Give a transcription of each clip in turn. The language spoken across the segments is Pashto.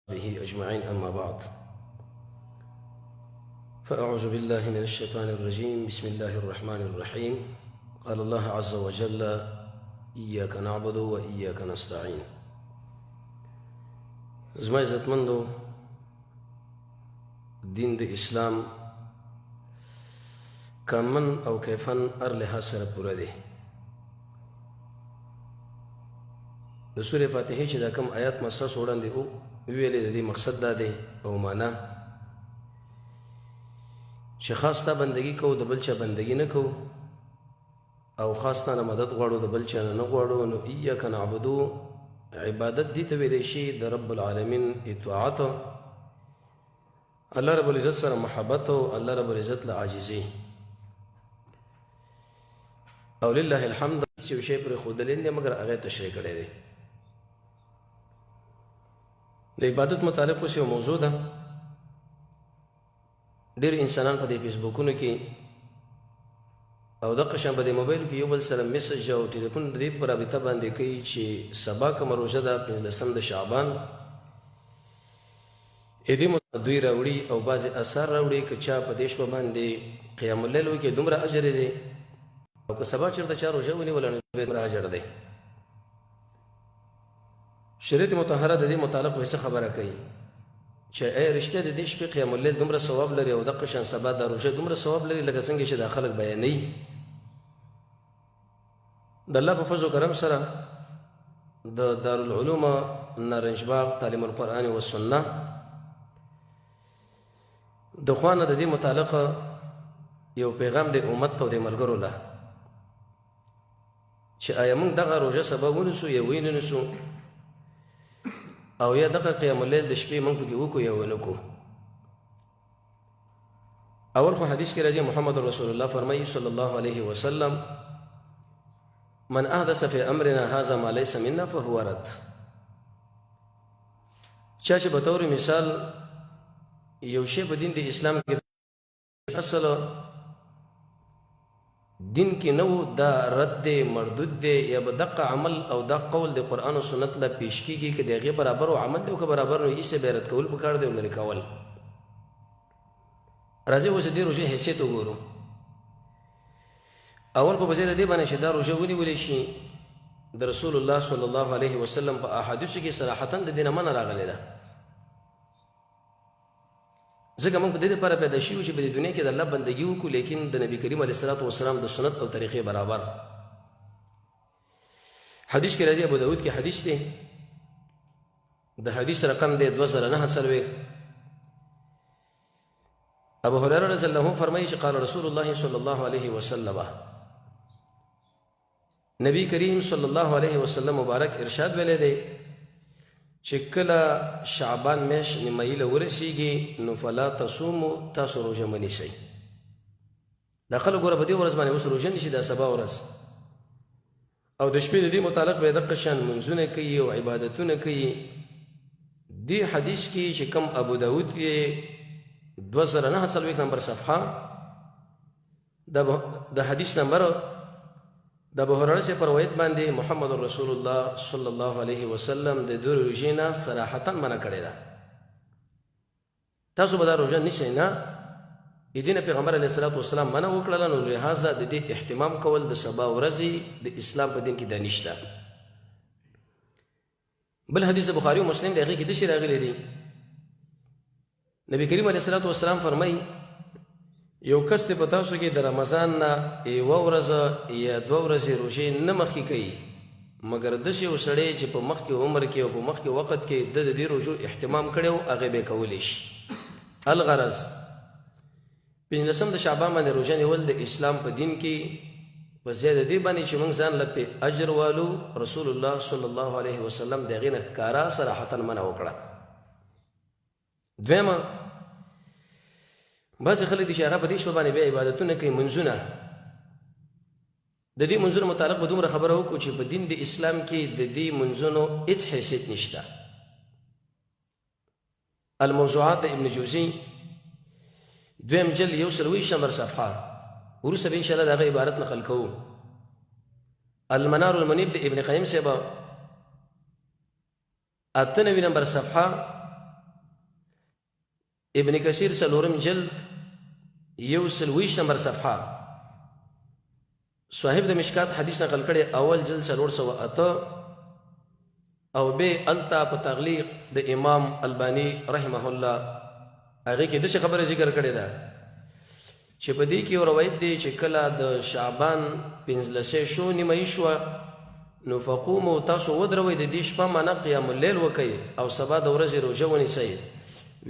وصحبه أجمعين أما بعد فأعوذ بالله من الشيطان الرجيم بسم الله الرحمن الرحيم قال الله عز وجل إياك نعبد وإياك نستعين زما عزتمندو، دین د اسلام کمن او کیفن ار لحاظ سره پوره دی. د سورې فاتحې چې دا کوم آیات ما ستاسو وړاندې وویلې، د دې مقصد دا دی او معنا چې خاص تا بندگی کوو، د بل چا بندگی نه کوو، او خاص تا نه مدد غواړو، د بل چا نه نه غواړو. نو ایاک نعبدو عبادت دې ته ویلی شي، د رب العالمین اطاعت، الله رب العزت سره محبت او الله رب العزت له عاجزي. او لله الحمد هیڅ یو شی پرې ښودلی نه دی، مګر هغه یې تشریح کړی دی. د عبادت متعلق اوس یو موضوع ده. ډېر انسانان په دې فیسبوکونو کې او دغه شان په دې موبایل کې یو بل سره میسج او ټلیفون د دې په رابطه باندې کوي چې سبا کومه روژه ده، 15 د شعبان، دې مو دوی راوړي او بعضې اثار راوړي، که چا په دې شپه باندې قیام اللیل وکړي دومره اجر دی، او که سبا چېرته چا روژه ونیوله نو بیا دومره اجر دی. شریعت مطهره د دې متعلق وایي څه خبره کوي چې ای رښتیا د دې شپې قیام اللیل دومره ثواب لري او دغه شان سبا دا روژه دومره ثواب لري لکه څنګه چې دا خلک بیانوي؟ د الله په فضل و کرم سره د دارالعلوم نارنج باغ تعلیم القرآن و سنه د خوانه د دې متعلق یو پیغام د امت ته او د ملګرو له چې آیا موږ دغه روژه سبا ونیسو یا ویې نه نیسو، او یا دغه قیام اللیل د شپې موږ پکې وکړو یا ونه کړو. اول خو حدیث کې راځي، محمد رسول الله فرمایي صلی الله علیه وسلم: من احدث فی امرنا هذا ما ليس منا فهو رد. چا چې به طور مثال یو شی په دین د اسلام کې اصل دین کې نو، دا رد دی، مردود دی، یا به دقه عمل او دا قول د قرآن او سنت لا پیش کیږي که د هغې برابر او عمل دی او که برابر نو هیڅ به رد کول پکار دی او لرې کول. راځئ اوس د دې روژې حیثیت وګورو. اول خو په ځای د دې باندې چې دا روژه ونیول شي، د رسول الله صلی الله علیه وسلم په احادیثو کې صراحتا د دې نه منع راغلې ده، ځکه موږ په دې لپاره پیدا شوي چې په دې دنیا کې د الله بندګي وکړو، لیکن د نبی کریم علیه الصلاة والسلام د سنت او طریقې برابر. حدیث کې راځي، ابو داود کې حدیث دی، د حدیث رقم دی 2049. ابو هريره رضی الله عنه فرمایي چې قال رسول الله صلی الله علیه وسلم، نبی کریم صلی الله علیه وسلم مبارک ارشاد ویلی دی چې کله شعبان میاشت نیمایي له ورسیږي نو فلا تصومو، تاسو روژه مه نیسئ. دا خلک ګوره په دې ورځ باندې اوس روژه نیسي، دا سبا ورځ او د شپې د دې متعلق به دقه شان منځونه کوي او عبادتونه کوي. دې حدیث کې چې کوم ابو داود کې 2049 نمبر صفحه، د حدیث نمبر، د ابو هريره سے پر روایت باندې محمد رسول الله صلی الله علیه وسلم د دور روژې نه صراحتا منع کړې ده، تاسو به دا روژه نیسئ نه. د دین پیغمبر علیه الصلاة والسلام منع وکړله، نو لهذا د دې اهتمام کول د سبا ورځې د اسلام په دین کې دا نشته. بل حدیث بخاری او مسلم دی، هغې کې داسې راغلی دی، نبی کریم علیه الصلاة والسلام فرمایي یو کس ته په تاسو کې د رمضان نه یوه ورځ یا دوه ورځې روژې نه مخکې کوي، مګر داسې یو سړی چې په مخکې عمر کې او په مخکې وخت کې د دې روژو اهتمام کړی و، هغه به کولی شي. الغرض 15 د شعبان باندې روژه نیول د اسلام په دین کې په ځای د دې باندې چې موږ ځان له پې اجر والو، رسول الله صلی الله علیه وسلم د هغې نه ښکاره صراحتا منع وکړه. دویمه، بعضې خلک دي چې هغه په دې شپه باندې بیا عبادتونه کوي، منځونه. د دې منځونو متعلق به دومره خبره وکړو چې په دین د اسلام کې د دې منځونو هیڅ حیثیت نشته. الموضوعات د ابن جوزی دویم جلد 120 نمبر صفحه، وروسته به انشاءالله د هغه عبارت نقل کوو. المنار المنیب د ابن قیم صاحب 98 نمبر صفحه. ابن کثیر څلورم جلد 120 نمبر صفحه، صاحب د مشکات حدیث نقل کړي، اول جلد 408، او به التا په تغلیق د امام البانی رحمه الله هغه کې د خبره ذکر کړې ده چې په دې کې یو روایت دی چې کله د شعبان 15 شو، نیمه شو، نو فقومو، تاسو ودروئ، د دې شپه معنا قیام الليل وکئ او سبا د ورځې روژه ونیسئ.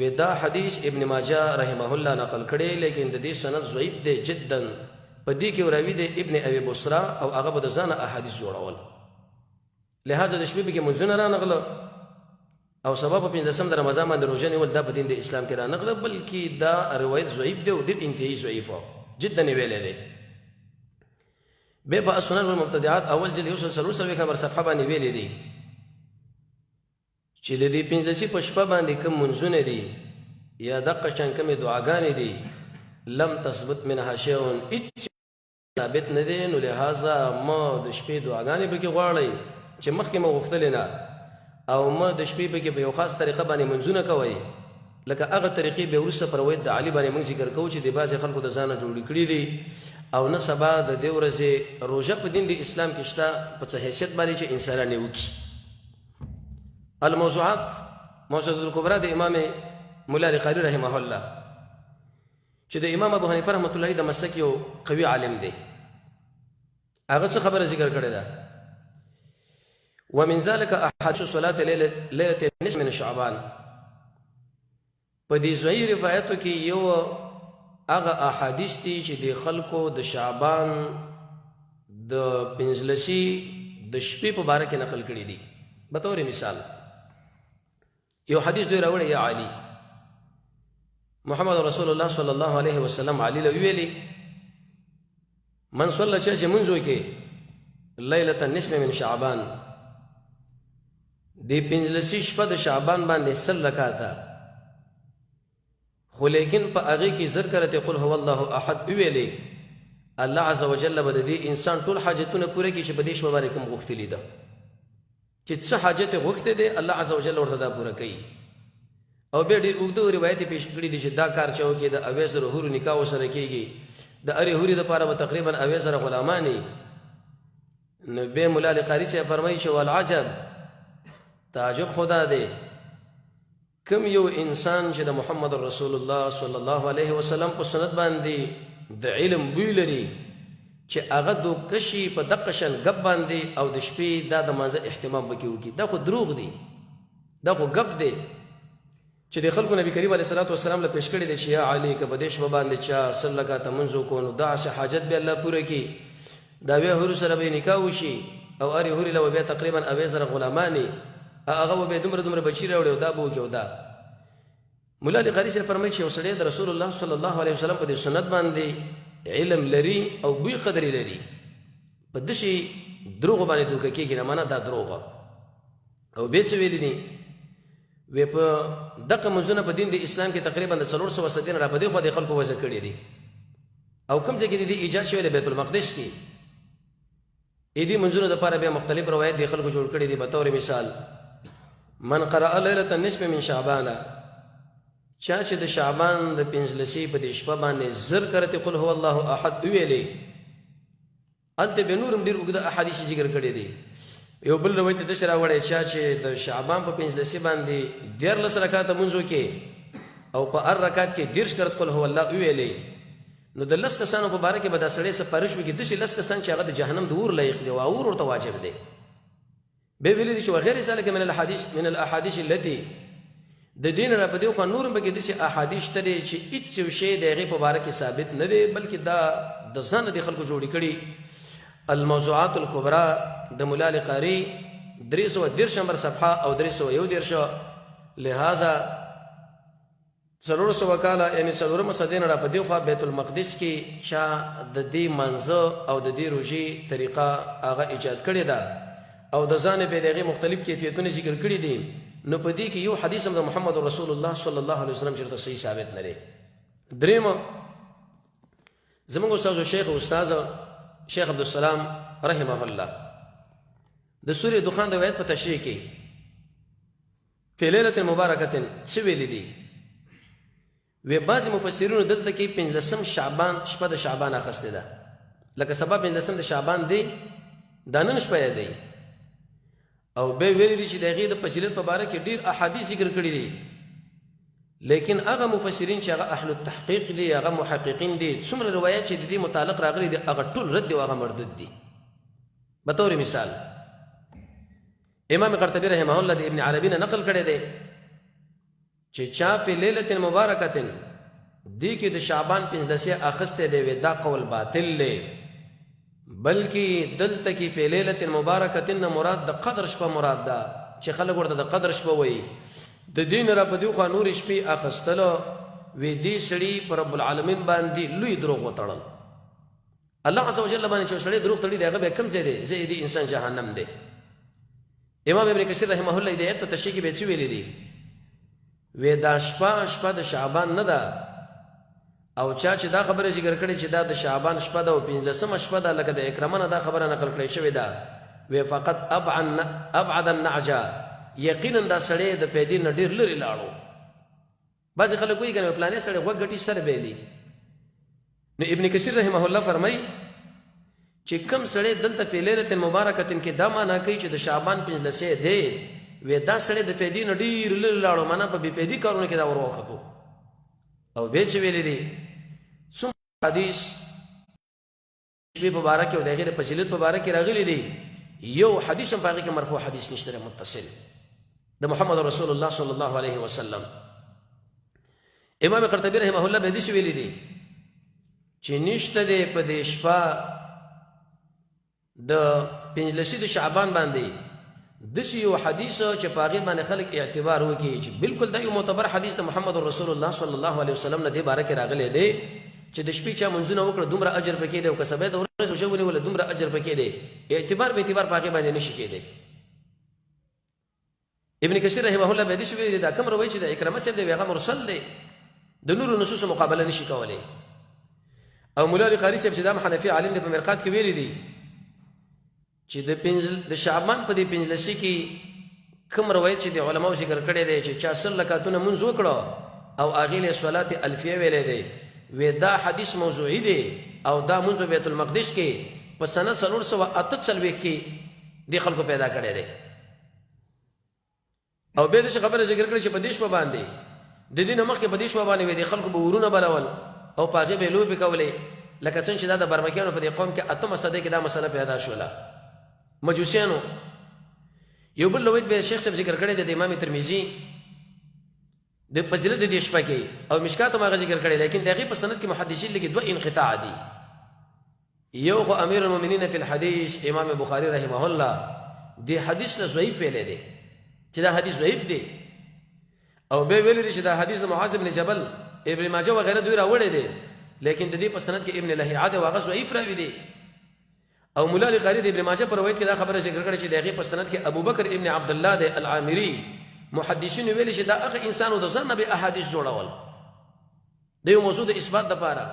وی دا حدیث ابن ماجه رحمه الله نقل کړي، لیکن د دې سند ضعیف دی جدا. په دې کې راوی دی ابن ابي بصره او هغه به د ځانه احادیث جوړول، لہذا د شپې پکې منځونه رانغله او سبا په 15 د رمضان باندې روژه نیول دا په دین د اسلام کې رانغله، بلکې دا روایت ضعیف دی او ډېر انتهایی ضعیف جدا ویلی دی. به په السنن والمبتدعات اول جلد 144 نمبر صفحه باندې ویلی دی چې د دې 15 په شپه باندې کوم منځونه دي یا دقه شان کومې دعاګانې دي، لم تثبت منها شیء، هیڅ ثابت نه دی. نو لهذا ما د شپې دعاګانې پکې غواړئ چې مخکې مو غوښتلې نه، او ما د شپې پکې په یو خاص طریقه باندې منځونه کوئ، لکه هغه طریقې به وروسته پر روایت د علي باندې موږ ذکر کوو چې د بعضې خلکو د ځانه جوړې کړي دي. او نه سبا د دې ورځې روژه په دین د اسلام کې شته په څه حیثیت باندې چې انسانان یې وکړي. الموضوعات موضوعات الکبرى د امام مولا علی قاری رحمه الله، چې د امام ابو حنیفه رحمۃ الله علیه د مسلک یو قوي عالم دی، هغه څه خبره ذکر کړې ده: ومن ذلك احاديث صلاه ليله النصف من شعبان. په دې ځای روایتو کې یو هغه احادیث دي چې د خلکو د شعبان د 15 د شپې په باره کې نقل کړي دي. به تور مثال یو حدیث دوی راوړی، یا علی، محمد رسول الله صلی الله علیه وسلم علی له ویلي، من صلی، چې منځ وکي، لیلة النصف من شعبان، د 15 شپه د شعبان باندې 100 رکعاته، خو لیکن په هغې کې زر کرته قل هو الله احد ویلې، الله عز وجل به د دې انسان ټول حاجتونه پوره کړي چې په دې شپه باندې کوم غوښتلي ده، چې څه حاجت یې غوښتی دی، الله عز وجل ورته دا پوره کوي. او بیا ډېر اوږده روایت یې پیش کړي دي چې دا کار چا وکړي، د 70,000 حورو نکاح ورسره کېږي، د هرې حورې دپاره به تقریبا 70,000 غلامان. نو بیا مولا علی قاري صاحب فرمایي چې والعجب، تعجب خدا دی، کوم یو انسان چې د محمد رسول الله صلی الله علیه وسلم په سنت باندې د علم بوی لري، چې هغه دوکشي په دقه شان ګپ باندې او د شپې دا د مانځه اهتمام پکې وکړي. دا خو دروغ دي، دا خو ګپ دی چې د خلکو نبی کریم علیه الصلاة والسلام له پیش کړی دی چې یا علی، که په دې شپه باندې چا 100 رکعاته لمونځ وکړو، نو داسې حاجت به الله پوره کړي، دا بیا حورو سره به نکاح وشي او هرې حورې له به بیا تقریبا 70,000 غلامان، هغه به بیا دومره دومره بچي راوړي او دا به وکړي. او دا مولا علی قاري صاحب فرمایي چې یو سړی د رسول الله صلی الله علیه وسلم په دې سنت باندې علم لري او بوی قدرې لري، په داسې دروغو باندې دوکه کېږي نه، معنا دا دروغ. او بیا څه ویلي دي؟ وی په دغه منځونه په دین د اسلام کې تقریبا د 400 صدې نه را په دې خوا د خلکو وضع کړي دي، او کوم ځای کې د دې ایجاد شوی دی؟ بیت المقدس کې. ا دې منځونو دپاره بیا مختلف روایت د خلکو جوړ کړي دي. به طور مثال، من قرأ لیلة النصف من شعبان، چا چې د شعبان د 15 په دې شپه باندې زر کرتې قل هو الله احد وویلې. هلته بیا نور هم ډېر اوږده احادیث ذکر کړي دي. یو بل روایت داسې راوړی، چا چې د شعبان په 15 باندې 13 رکعاته لمونځ وکړي او په هر رکعت کې 30 کرت قل هو الله وویلې، نو د 10 کسانو په باره کې به دا سړی سفارش وکړي، داسې 10 کسان چې هغه د جهنم د اور لایق دی او اور ورته واجب دی. به ویلي دي چې وغیر ذلک من الاحاديث التي، د دین را په دې خو نور به کې داسې احادیث شته دي چې هیڅ یو شی د هغې په باره کې ثابت نه دی، بلکې دا د ځانه د خلکو جوړې کړي. الموضوعات الکبرى د مولا علی قاری 330 نمبر صفحه او 331. لہذا 400 کاله، یعنی څلورمه صدۍ نه را په دې خوا بیت المقدس کې چا د دې منځه او د دې روژې طریقه هغه ایجاد کړې ده او د ځانه به د هغې مختلف کیفیتونه ذکر کړي دي، نو په دې کې یو حدیث هم د محمد رسول الله صلی الله علیه وسلم چېرته صحیح ثابت نه دی. درېیم، زموږ استاد شیخ، استاد شیخ عبدالسلام رحمه الله، د سورې دخان د روایت په تشریح کې فی لیلة مبارکة څه ویلي دي؟ وی بعضې مفسرینو دلته کې پنځلسم شعبان شپه د شعبان اخیستې ده، لکه سبا پنځلسم د شعبان دی، دا نن شپه یې دی. او به ویلي دي چې د هغې د فضیلت په باره کې ډېر احادیث ذکر کړي دي، لیکن هغه مفسرین چې هغه اهل التحقیق دي، هغه محققین دي، څومره روایت چې د دې متعلق راغلي دي هغه ټول رد دي او هغه مردود دي. به طور مثال امام قرطبي رحمه الله د ابن عربي نه نقل کړی دی چې چا فی لیلة مبارکة دې کې د شعبان پنځلسې اخستی دی، وی دا قول باطل دی، بلکې دلته کې فی لیلة مبارکة نه مراد د قدر شپه مراد ده چې خلک ورته د قدر شپه وایي. د دې نه را په دې خوا نورې شپې اخستلو وی دې سړي پر رب العالمین باندې لوی دروغ وتړل. الله عز وجل باندې چې سړی دروغ تړي، د هغه به کم ځای دی؟ ځای دی انسان جهنم دی. امام ابن کثیر رحمه الله د آیت په تشریح کې به څه ویلي دي؟ وی دا شپه شپه د شعبان نه ده، او چا چې دا خبره ذکر کړې چې دا د شعبان شپه ده او پنځلسمه شپه ده، لکه د اکرمه نه دا خبره نقل کړې شوې ده، وی فقط ابعد النعجه، یقینا دا سړی د پیدې نه ډېر لرې لاړو. بعضې خلک وایي کنه پلانې سړی غوږ ګټي سر بیلي. نو ابن کثیر رحمه الله فرمایي چې کم سړی دلته فی لیلة مبارکة کې دا معنا کوي چې د شعبان پنځلسې دی، وی دا سړی د فیدې نه ډېر لرې لاړو، معنا په بې پیدې کارونو کې دا ور وختو. او بیا چې ویلي دي څومره حدیث شپې په باره کې او د هغې د فضیلت په باره کې راغلي دي، یو حدیث هم په هغې کې مرفوع حدیث نشته دی متصل د محمد رسول الله صلی الله علیه وسلم. امام قرطبي رحمه الله به داسې ویلي دي چې نشته دی په دې شپه د پنځلسي د شعبان باندې داسې یو حدیث چې په هغې باندې خلک اعتبار وکړي چې بالکل دا یو معتبر حدیث د محمد رسول الله صلی الله علیه وسلم نه دې باره کې راغلی دی چې د شپې چا منځونه وکړه دومره اجر پکې دی، او که سبا د ورځې روژه ونیوله دومره اجر پکې دی، اعتبار به اعتبار په هغې باندې نشي کېدی. ابن کثیر رحمه الله به دې ویلي دی دا کوم روایت چې د عکرمه صاحب دی هغه مرسل دی، د نورو نصوصو مقابله نشي کولی. او مولا علی قاری صاحب چې دا حنفي عالم دی په مرقات کې ویلي دی چې د پنځل د شعبان په دې پنځلسي کې کوم روایت چې د علماو ذکر کړی دی چې چا سل رکعتونه مونځ وکړو او هغې له صلات الفیه ویلی دی، وی دا حدیث موضوعي دی او دا مونځ په بیت المقدس کې په سنه 448 کې دې خلکو پیدا کړی دی. او بیا داسې خبره ذکر کړې چې په دې شپه باندې د دې نه مخکې په دې شپه باندې وې د خلکو به ورونه بلول او په هغې به یې لوبې کولې، لکه څنګه چې دا د برمکیانو په دې قوم کې اتمه صدۍ کې دا مسله پیدا شوله. مجوسیانو یو بل روایت به شیخ صاحب ذکر کړی دی د امام ترمذي د فضیلت د دې شپه کې او مشکات هم هغه ذکر کړی، لیکن د هغې په سند کې محدثین لیکي دوه انقطاع دي. یو خو امیر المؤمنین فی الحدیث امام بخاری رحمه الله دی حدیث له ضعیف ویلی دی چې دا حدیث ضعیف دی، او به ویلی دی چې دا حدیث د معاذ بن جبل ابن ماجه وغیره دوی راوړی دی، لیکن د دې په سند کې ابن لهیعه دی او هغه ضعیف راوي دی. او مولا علی قاری د ابن ماجه پر روایت کې دا خبره ذکر کړې چې د هغې په سند کې ابوبکر ابن عبدالله دی العامري، محدثینو ویلي چې دا هغه انسان و د ځان نه به احادیث جوړول د یو موضوع د اثبات دپاره،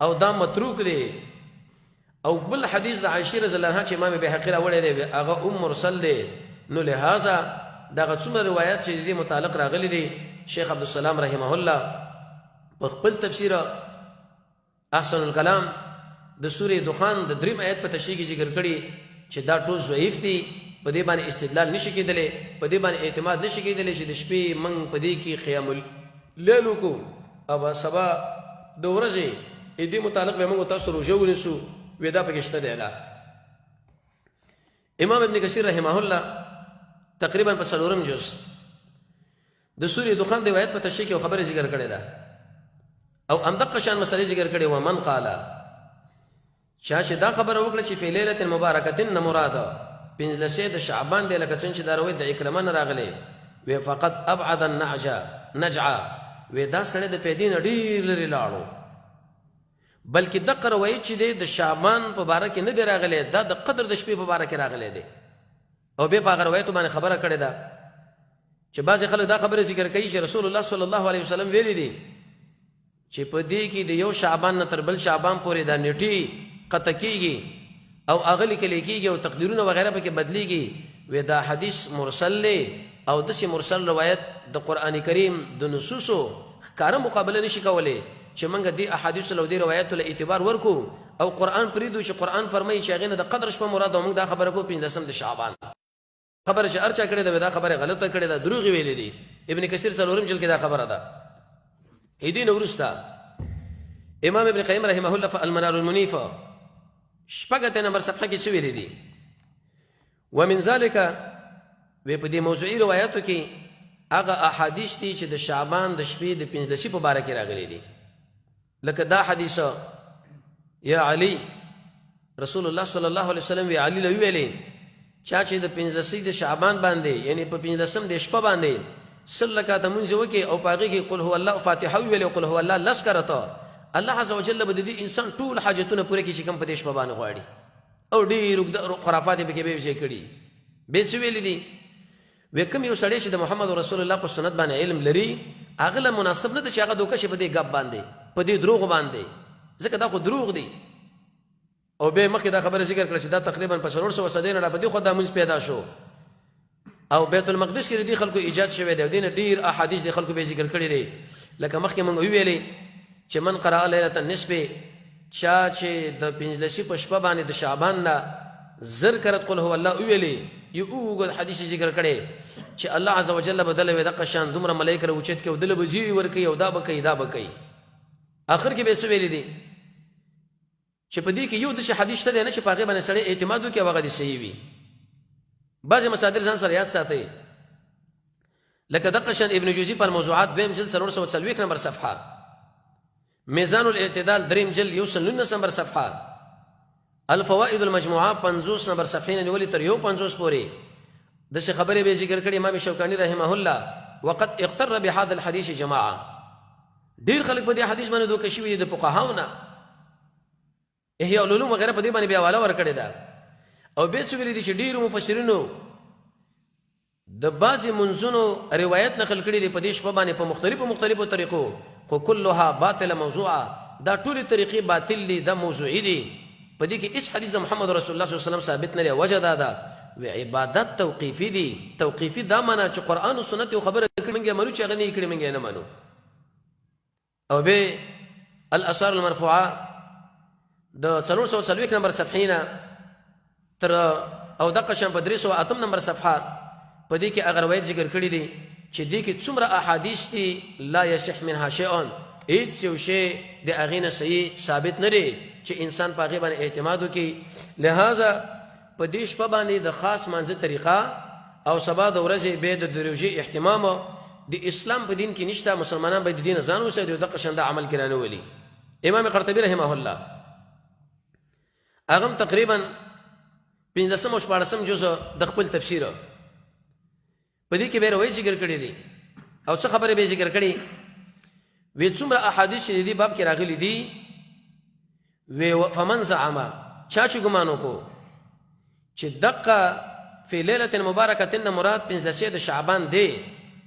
او دا متروک دی. او بل حدیث د عائشې رضی الله عنها چې امام بیهقي راوړی دی هغه ام مرسل دی. نو لهذا دغه څومره روایت چې د دې متعلق راغلي دي، شیخ عبدالسلام رحمه الله په خپل تفسیر احسن الکلام د سورې دخان د دریم آیت په تشریح کې ذکر کړي چې دا ټول ضعیف دي، په دې باندې استدلال نشي کېدلی، په دې باندې اعتماد نشي کېدلی چې د شپې موږ په دې کې قیام اللیل وکړو او سبا د ورځې دې متعلق به موږ تاسو روژه ونیسو، وې دا پکې شته دی. لا امام ابن کثیر رحمه الله تقریبا په څلورم جز د سورې دخان د روایت په تشریح کې یو خبره ذکر کړې ده او همدقه شان مسئلې ذکر کړې. ومن قال، چا چې دا خبره وکړه چې فی لیلة مبارکة نه مراد پنځلسې د شعبان دی، لکه څنګه چې دا روایت د عکرمه نه راغلی، وی فقد ابعد النعجه نجعه، وی دا سړی د پیدې نه ډېر لرې لاړو، بلکې دقه روایت چې دی د شعبان په باره کې نه دی راغلی، دا د قدر د شپې په باره کې راغلی دی. او بیا په هغه روایتو باندې خبره کړې ده چې بعضې خلک دا خبره ذکر کوي چې رسول الله صلی الله علیه وسلم ویلي دي چې په دې کې د یو شعبان نه تر بل شعبان پورې دا نیټې قطع کیږي او هغه لیکل کیږي او تقدیرونه وغیره پکې بدلیږي، وی دا حدیث مرسل دی او داسې مرسل روایت د قرآن کریم د نصوصو ښکاره مقابله نشي کولی چې موږ دې احادیثو له دې روایتو له اعتبار ورکو او قرآن پرېږدو چې قرآن فرمایي چې هغې نه د قدر شپه مراد او موږ دا خبره کوو پنځلسم د شعبان. خبره چې هر چا کړې ده، دا خبره غلطه کړې ده، دروغ یې ویلي دي. ابن کثیر څلورم جلد کې دا خبره ده. دې نه وروسته امام ابن قیم رحمه الله په المنار المنیف 86 نمبر صفحه کې څه ویلي دي؟ ومن ذلک، وی په دې موضوعي روایتو کې هغه احادیث دي چې د شعبان د شپې د پنځلسي په باره کې راغلي دي، لکه دا حدیث، یا علی، رسول الله صلی الله علیه وسلم وی علی له ویلې چا چې د پنځلسي د شعبان باندې، یعنی په پنځلسم د شپه باندې 100 رکعاته مونځ وکړي او په هغې کې قل هو الله فاتحه وویلې او قل هو الله لس کرته، الله عز وجل به د دې انسان ټول حاجتونه پوره کړي چې کوم په دې شپه باندې غواړي. او ډېر اوږده خرافات یې پکې بې ځای کړي. بیا څه ویلي دي؟ وی کوم یو سړی چې د محمد رسول الله په سنت باندې علم لري، هغه له مناسب نه ده چې هغه دوکه شي په دې ګپ باندې، په دې دروغ باندې، ځکه دا خو دروغ دي. او به مخکې دا خبره ذکر کړه چې دا تقریبا په 400 صدۍ نه را په دې خو دا مونځ پیدا شو او بیت المقدس کې د دې خلکو ایجاد شوی دی، او دین ډیر احادیث د خلکو به ذکر کړی دی، لکه مخکې مونږ ویلې چې من قرأ لیلة النصف، چا چې د پنځلسي په شپه باندې د شعبان نه 1000 کرت قل هو الله ویلې، یو اوږد حدیث ذکر کړی چې الله عز وجل به دله دقه شان دومره ملایک راوچت کړي او دله به زیری ورکوي او دا به کوي دا به کوي. آخر کې به یې څه ویلي دي؟ چې په دې کې یو داسې حدیث شته دی نه چې په هغې باندې سړی اعتماد وکړي او هغه دې صحیح وي. بعضې مصادر ځان سره یاد ساتئ، لکه دقه شان ابن جوزي په الموضوعات دویم جلد 440 نمبر صفحه، میزان الاعتدال دریم جلد 119 نمبر صفحه، الفوائد المجموعه 50 نمبر صفحې نه نیولې تر 51 پورې داسې خبرې به ذکر کړي امام شوکاني رحمه الله. وقد اقتر بهذا الحديث جماعه، ډیر خلک په دې حدیث باندې دوکه شوي دي د فقهاو نه، احیاء العلوم وغیرہ په دې باندې بیا حواله ورکړې ده. او بیا څه ویلي دي چې ډیرو مفسرینو د بعضې منځونو روایت نقل کړي دي په دې شپه باندې په مختلفو مختلفو طریقو، خو کلها باطله موضوعه، دا ټولې طریقې باطل دي، دا موضوعي دي، په دې کې هیڅ حدیث د محمد رسول الله صلی الله علیه وسلم ثابت نه دی. وجه دا ده وی عبادت توقیفي دي. توقیفي دا معنا چې قرآن او سنت یو خبره کړې موږ یې منو، چې هغه نه یې کړې موږ یې نه منو. او به الاثار المرفوعه د 440 نمبر صفحې نه تر او دقه شان په 308 نمبر صفحه په دې کې هغه روایت ذکر کړی دی چې دې کې څومره احادیث دي لا یصح منها شیء، هیڅ یو شی د هغې نه صحیح ثابت نه دی چې انسان په هغې باندې اعتماد وکړي. لهذا په دې شپه باندې د خاص مانځه طریقه او سبا د ورځې به د دروژې اهتمام د اسلام په دین کې نشته. مسلمانان به د دین ځان وساتي او دغه شان د عمل کې رانه ولي. امام قرطبي رحمه الله هغه تقریبا 15 او 16 جزء د خپل تفسیر په دې کې به روایت ذکر کړی دی او څه خبره به ذکر کړي، وی څومره احادیث چې دې باب کې راغلي دي، وی فمن زعم، چا چې ګمان وکړو چې دقه فی لیلة مبارکة نه مراد پنځلسې د شعبان دی،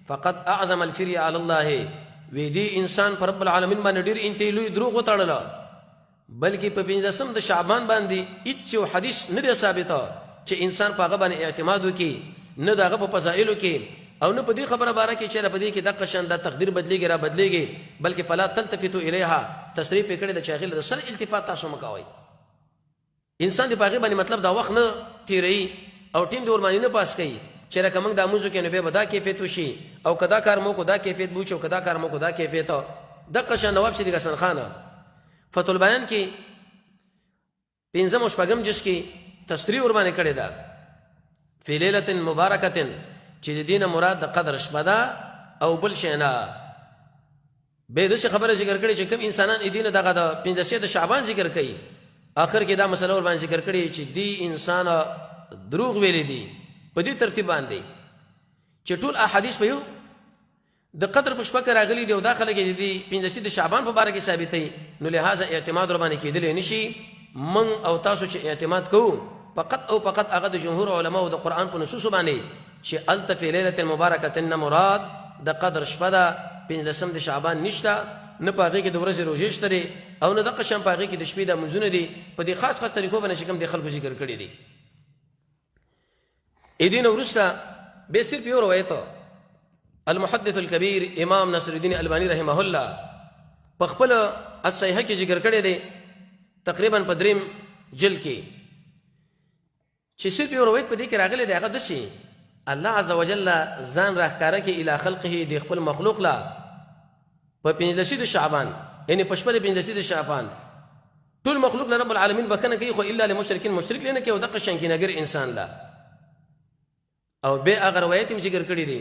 فقد اعظم الفریه علی الله، وی دی انسان پر رب العالمین باندې ډیر انتهایی لوی دروغ وتړله، بلکې په پنځلسم د شعبان باندې هیڅ یو حدیث نه دی ثابت چې انسان په هغه باندې اعتماد وکړي، نه د هغه په فضایلو کې او نه په دې خبره باره کې چې په دې کې دقه شان دا تقدیر بدلیږي را بدلیږي، بلکې فلا تلتفتو الیها، تصریح پرې کړې ده چې هغې له د سر التفات تاسو مه کوئ. انسان دې په هغې باندې مطلب دا وخت نه تېروي او ټیم دې ورباندې نه پاس کوي چې لکه موږ دا مونځ وکړو نو بیا به دا کیفیت وشي، او که دا کار مو وکړو دا کیفیت به وشي، او که دا کار مو وکړو دا کیفیت. دقه شان نواب صدیق حسن خان فتح البیان کې پنځم او شپږم جز کې تصریح ورباندې کړې ده، فی لیلة مبارکة، چې د دې نه مراد د قدر شپه ده او بل شی نه. به داسې خبره ذکر کړې چې کوم انسانان یې دینه دغه د پنځلسې د شعبان ذکر کوي، آخر کې دا مسله ور باندې ذکر کړې چې دی انسان دروغ ویلي دي په دې ترتیب باندې چې ټول احادیث په یو د قدر په شپه کې راغلي دي او دا خلک یې دي پنځلسې د شعبان په باره کې ثابتوي، نو لهذا اعتماد ور باندې کېدلی نشي. من او تاسو چې اعتماد کوو فقط او فقط هغه د جمهور علماو د قرآن په نصوصو باندې چې هلته فی لیلة مبارکة نه مراد د قدر شپه ده، پنځلسم د شعبان نشته، نه په هغې کې د ورځې روژې شته دی او نه دقه شان په هغې کې د شپې دا مونځونه دي په دې خاص خاص طریقو باندې چې کوم د خلکو ذکر کړي دي. دې نه وروسته بیا صرف یو روایت المحدث الكبير امام نصر الدین البانی رحمه الله په خپل الصحیحه کې ذکر کړی دی، تقریبا په دریم جلد کې، چې صرف یو روایت په دې کې راغلی دی. هغه داسې: الله عز وجل ځان راښکاره کړي الی خلقه، د خپل مخلوق لا په 15 د شعبان، یعنی په شپه د 15 د شعبان ټول مخلوق له رب العالمین بخښنه کوي، خو الا لمشرکین، مشرک نه کوي، او دغه شان کینګر انسان لا. او به هغه روایت هم ذکر کړی دی.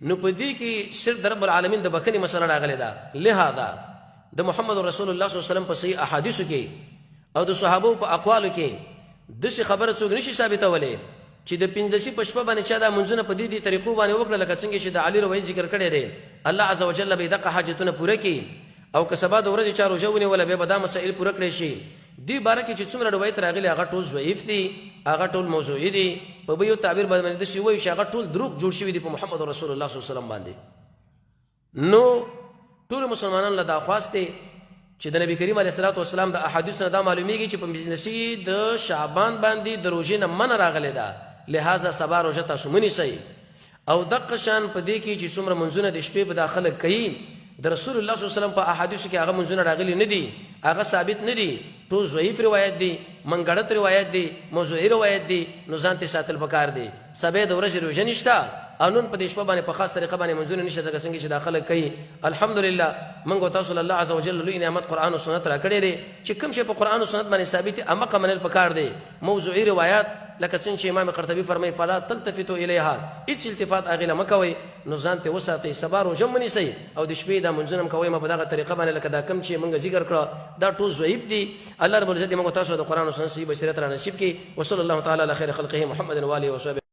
نو په دې کې صرف د رب العالمین د بخښنې مسله راغلې ده. لہذا د محمد رسول الله صلی الله علیه وسلم په صحیح احادیثو کې او د صحابو په اقوالو کې داسې خبره څوک نشي ثابتولی چې د 15 په شپه باندې چا دا منځونه په دې دې طریقو باندې وکړه، لکه څنګه چې د علي روایت ذکر کړی دی، الله عز وجل به دغه حاجتونه پوره کړي، او که سبا د ورځې چا روژه ونیوله، بیا به دا مسائل پوره کړی شي. دې باره کې چې څومره روایت راغلي، هغه ټول ضعیف دي، هغه ټول موضوعي دي. په یو تعبیر باندې داسې وایو چې هغه ټول دروغ جوړ شوي دي په محمد رسول الله صلی الله علیه وسلم باندې. نو ټول مسلمانانو له دا خواست دی چې د نبی کریم علیه الصلاۃ والسلام د احادیث نه دا معلومیږي چې په 15 د شعبان باندې د روژې نه منع راغلې ده، لہذا سبا روژه تاسو مه نیسئ. او دقه شان په دې کې چې څومره منځونه د شپې په داخله کوي، د رسول الله صلی الله علیه وسلم په احادیثو کې هغه منځونه راغلي نه دي، هغه ثابت نه دي، ټول ضعیف روایت دي، منګړت روایت دي، موضوعي روایت دي. نو ځان ته ساتل پکار دي. سبا د ورځې روژه نشته او نن په دې شپه باندې په خاص طریقه باندې منځونه نشته، ځکه څنګه چې دا خلک کوي. الحمدلله، موږ تاسو له الله عز وجل لوی نعمت قرآن او سنت راکړی دی، چې کوم شی په قرآن او سنت باندې ثابت دي همغه منل پکار دی. موضوعي روایت، لکه څنګه چې امام قرطبي فرمایي: فلا تلتفتوا الیها، هیڅ التفات هغې له مه کوئ. نو ځان ته وساتئ، سبا روژه مه نیسئ او د شپې دا منځونه هم کوئ مه په دغه طریقه باندې لکه دا کوم چې موږ ذکر کړه، دا ټول ضعیف دي. الله رب العزت موږ تاسو د قرآن او سنت صحیح بصیرت را نصیب کړي. وصلی الله تعالی علی خیر خلقه محمد و آله وصحبه.